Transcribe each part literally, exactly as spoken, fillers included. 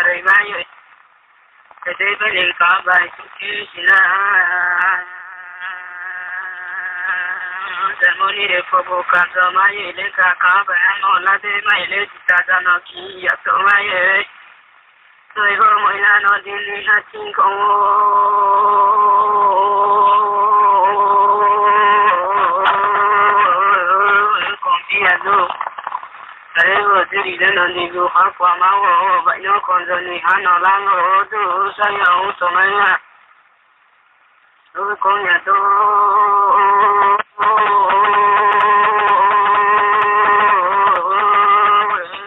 Roi mai yo. Tei bai le ka bai suki sina. Jarmoni re phobo ka jo mai yo le ka ka bai ano la de mai le jita jano ki ya to mai yo. Tui bo moila no dili ha ching kong o. Kong ti ya du. Are bo jiri le no ni du ha kwa ma o. Bai no kong jo ni ha no la no du sa ya u to mai ya. Kong ya do.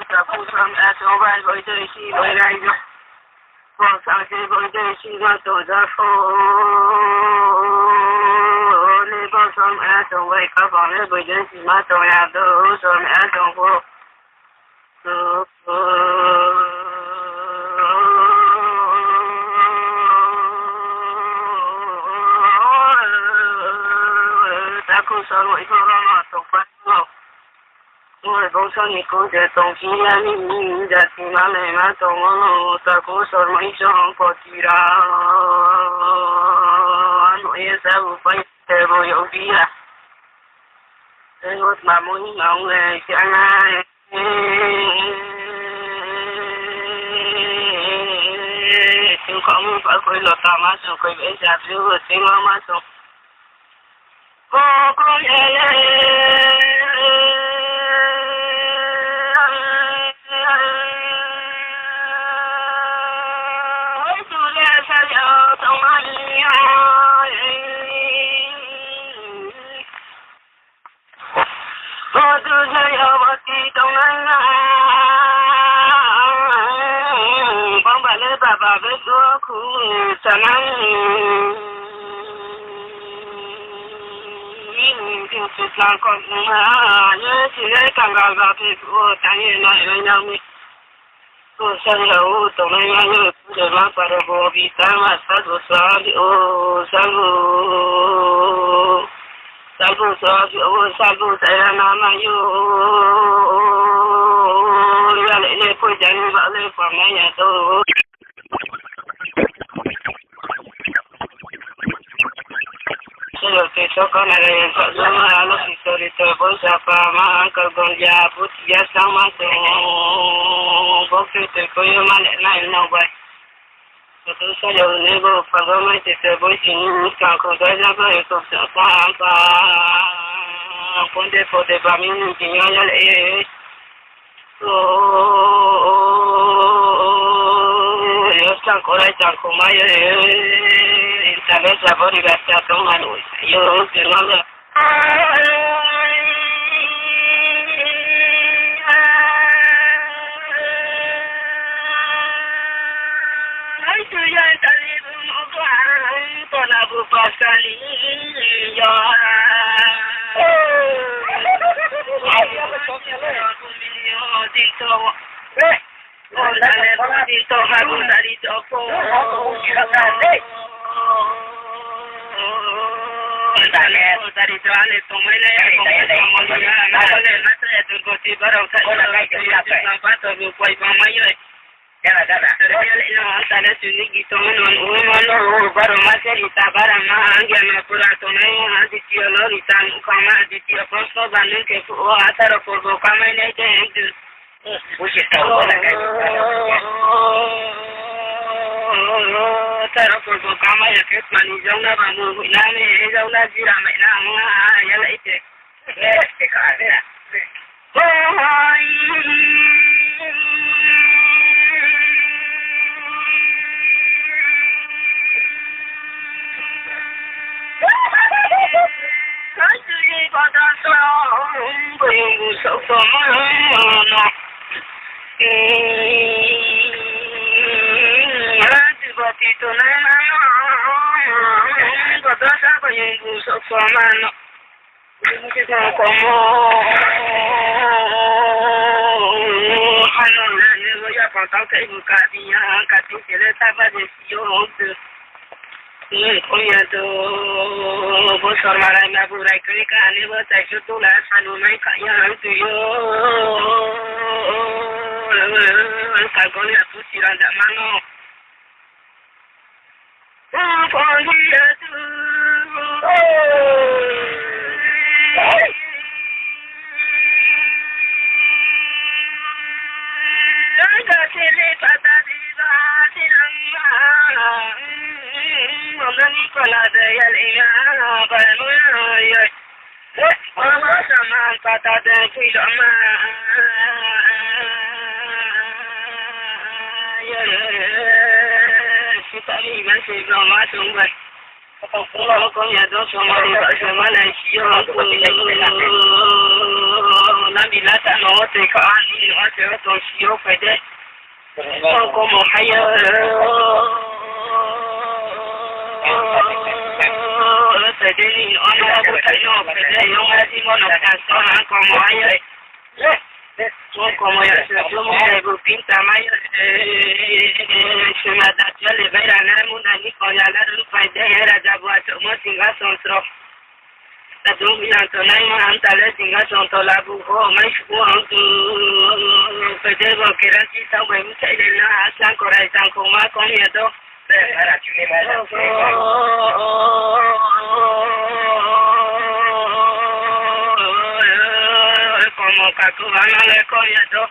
Taku sam a song bai boi dei si boi rai do. Bong sang se boi dei si ma tong ja pho. Le bong sam a song bai ka bang le boi dei si ma tong ya do. Sam a song pho. Taku sormo ibo rao no tongpai no. Oi bongso ni kung je tongphi ya ni jati ma le ma tong o. Taku sormo ichong poti ra. Ano ye sa bu pai te bo yo bi ya. Tengok mamui maung le siang ai. Sing kong pa koi lota ma sung koi be sa su sing ma sung. Ko koi ele. Hai tu le sa ya tong ai. Bo tu jaya bati tongnai na. Bang ba le baba be dukhu sanai. Tin tu tlang kon ma ye, tin le kang ga ga be du tang ye nai nai nang mi. Ko sari ha u tongnai ma yo, pujai ma paro bo bi ta ma salbu sabi o, salbu. Salbu sabi o, salbu saira na ma yo. Ya le le ko jani ba le pa ma ya to. Selo te sokana re, kazama alo si sori to bosa pa ma, kalgon ya, buti ya, sama to, bokse te koyo ma le nai no bai. Koto selo ne bo, pagama te te boi sini, ka ko ga ja bai, ko sa pa pa. Ponde pode ba mi ni ya ya le. Yo chang korai chang khumai yo, internet jabori gasa tong manu yo, yo, yo. Ai tu ya tali bu mo ko ang, tola bu pasali yo. Ai ya ba chok ya le. Yo, dito. Busi tau, wala kai. Taro ko ko kama ya ke mani jong na ba mu hui na ni jong na jira mai na nga ya la ite. Eh, te ka de. Hoi. Yo, konya to, bo sorma rai ma bu rai kri ka ani bo chai su tula sanu mai ka ya ang tu yo. Ka gol ya pusi rang ja mano. Komo hai yo. Tei dei ni ona bo thai no, phai dei yong ma di mo no kha so na komo hai yo. Mo komo ya se, mo mo dei bo pinta mai yo. Sima da chale bai ra na, mo na ni ko ya na ru phai dei, raja bo acho mo singha sonsro. Tadung yang tonai ma ang tale singha song tola bu ho mai suku ang tu. Pede bo keran si sang bai muchai le na asang korai sang kong ma kong ya do. Komo kaku ang le kong ya do.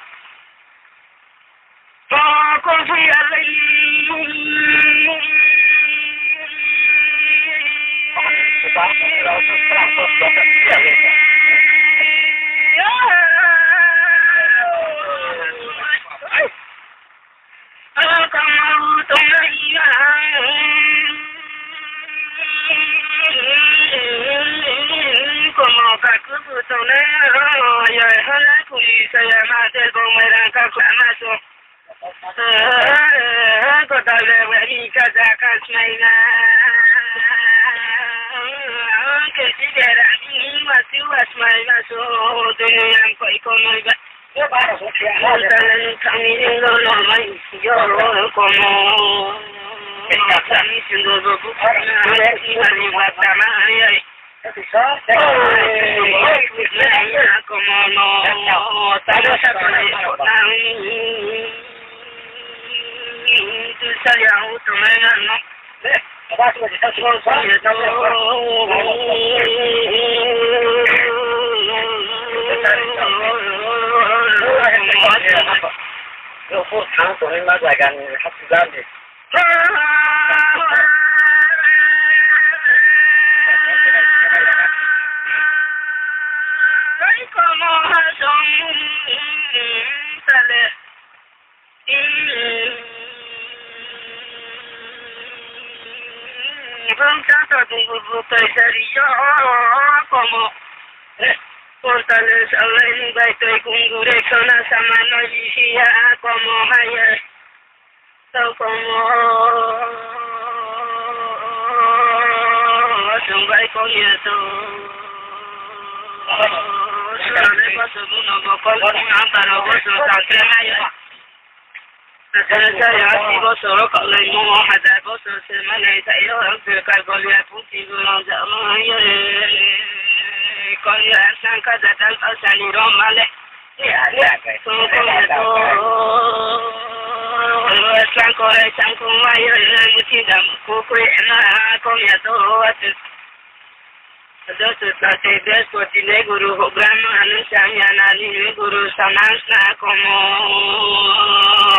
Komo kaku bu tongnai, yoi halai kuli saya ma del bong mai rang ka kla ma so. Ko dal le wa ni ka ja ka smai na. Ke si bera ni wa si wa smai na so. Dunia yang koi ko noi ba. Yo ba ro so kia. Ko dal le ni kami ni lo lo mai yo komo. Kami sing lo lo bu. Ni ma ni wa ta ma ai ai. Yo, por thang tongnai ma zaga ni hapsi jam di. Bung chang to bung bu bu tai sari yo komo. Portales alai ni bai toi kung gure sona sama no ji si ya komo hai ya. Tau komo, chung bai kong ye tu. Sura le boso bu no bokol kong ang taro boso tang khe ma yo. Sa sa ya si boso ro kau lai mo hajar boso se ma lai sa yo ang se kai bol ya pung si bu lang ja ma ye. Kong ye ang sang ka ja dal kau sa ni ro ma le. Guru, Brahma, Anu, Samya, Nani, Guru, Samasna, Komo,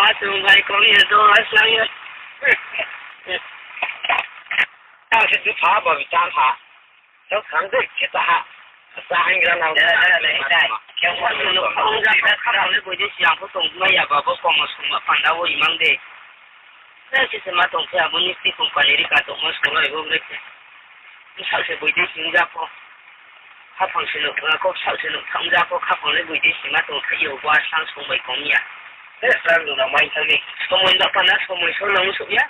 Asung, Bai, Komo, Yado, Asung, Yado. Tang se du pha, ba bi tang pha. Tang khang de khe ta ha. Sa hang gra nang. Khe wa no khang ja ta khang le boi de siang pho tong mai ya ba bo komo sung ma panda wo imang de. Sa se se ma tong khe abo ni si company ri ka tong mo sung lai bo bre khe. Sa se boi de sing ja pho. Khaphang se no, ko sa se no thang ja pho khaphang le boi de sing ma tong khe yo wa sang sung bai kong ya. Sa no na mai thang ni. Somoi ba pana somoi so nang so ya.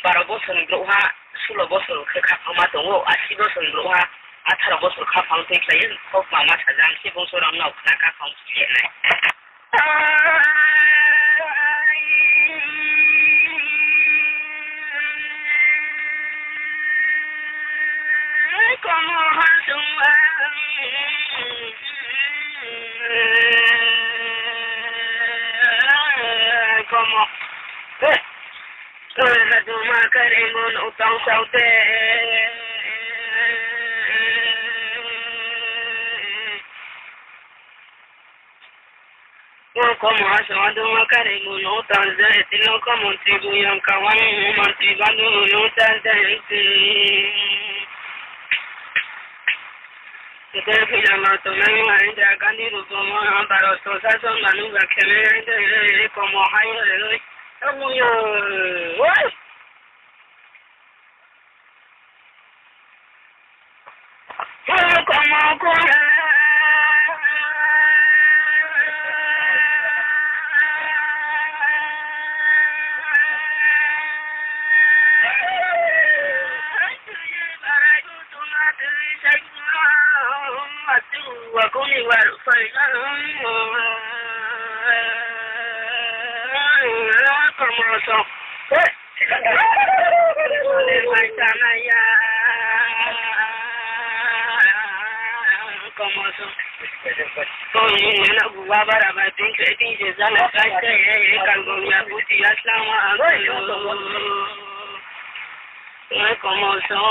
Baro bosor ni brouhha, sulo bosor khe khaphang ma tong ou, asi bosor ni brouhha, atharo bosor khaphang tui khlai ye, khokma ma sajang se bungso rao no khna khaphang si ye nai. Mo. Eh. Laduma kari mun utang saute. Komo asong aduma kari mun utang je, tilo komo tribu yang kawan, mantri banu utang je. Kete phi lama tongnai Indira Gandhi rupo mo, Bharat to sason manu ba khele, komo hai, komo yo, oi. Komo komo. Komo so. Komo so. Komo so.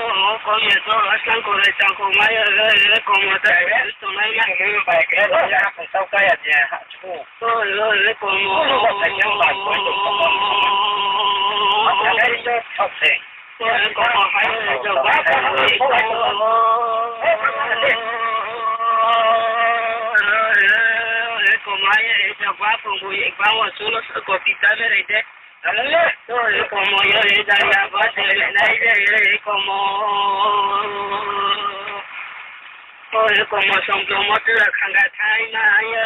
Komo so, komo so, aslang korai changkho mai, komo ta, tongnai ma. Komo. Komo hai, jagua pungbu ye kbang wo. Komo hai, jagua pungbu ye kbang wo, sulo suko pita berai de. Komo yo, jaya ba se nai de, komo. Komo songplo mo tu khangga thai ma ye.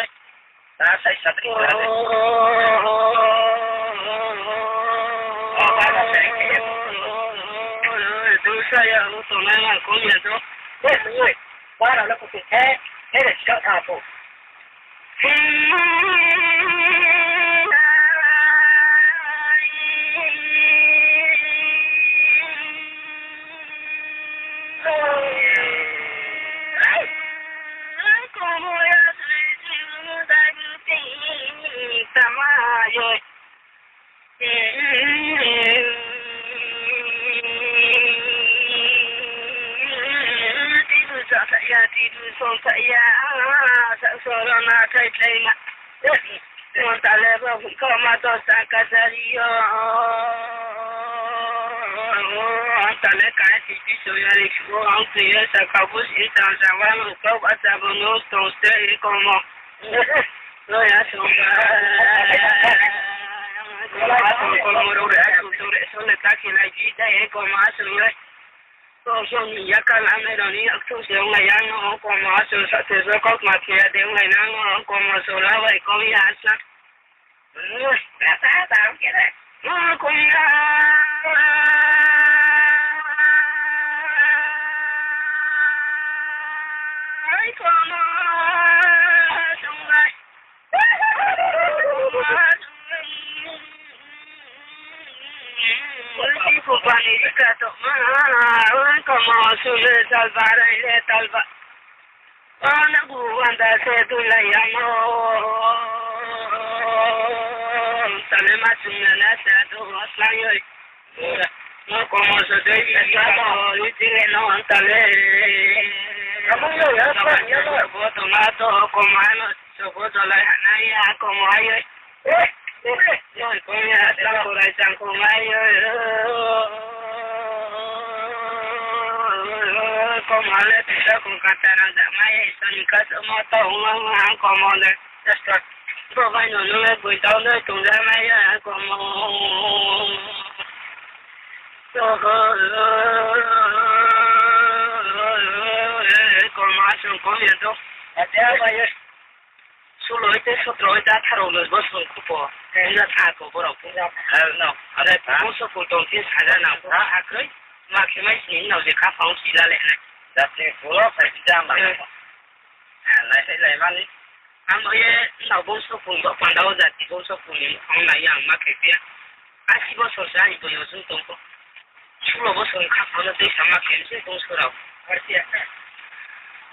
Tidu sa sa ya, tidu song sa ya, sa song rao na thai thai ma. Tale ba hui kau ma to sa ka sari yo. Tale ka ti ti so ya ri ko ang ti ya sa ka bu si ta sa wa lu kau ba sa bu no to se ko mo. No ya so ba. Ko mo ro re a su to re so le ta ki lai ji da e ko ma so yo. Kau song ni yakal amai rao ni yak thung se onglai ya no, komo asong sa se so kau ma khe ya de onglai na no, komo so la bai kau ya sa. Kau ya. Ai komo song lai. Oi, ku pani sika to ma, oi, komo su le talba rai le talba. Ana bu wanda se tu lai ya no. Tale ma su le na se tu aslang yo. No komo so dei bi sa no, iti le no anta le. Amo yo ya, no, pa, ya no. Bo to ma to komo ano, so bo to lai hana ya komo ayo. Eh, eh, no komo ya, ta ko lai chang komo ayo. Komo le, ta ko ka ta rang da mai, so ni ka so ma to ma komo le. Just Bo bai no nung le boi tau le tong ja mai ya, komo. Komo asong kom ya to. Ate aba ye. Sulo ite sotro ite atharo le bo song kupo. Ina tha ko borok. Hell no. Are bongso kul tong tin saja nang. Ha akroi. Ma khe mai sini no je kha phang sila le nai. Jati sulo sai jam ba. Lai sai lai mani. Ang bo ye, nrao bongso kul bo panda o jati bongso kul ni ang nai ang ma khe pia. Asi bosor se ani boi yo chung tong kho. Sulo bosor ni kha phano tei sama khe se bongso rao. Arsi ya.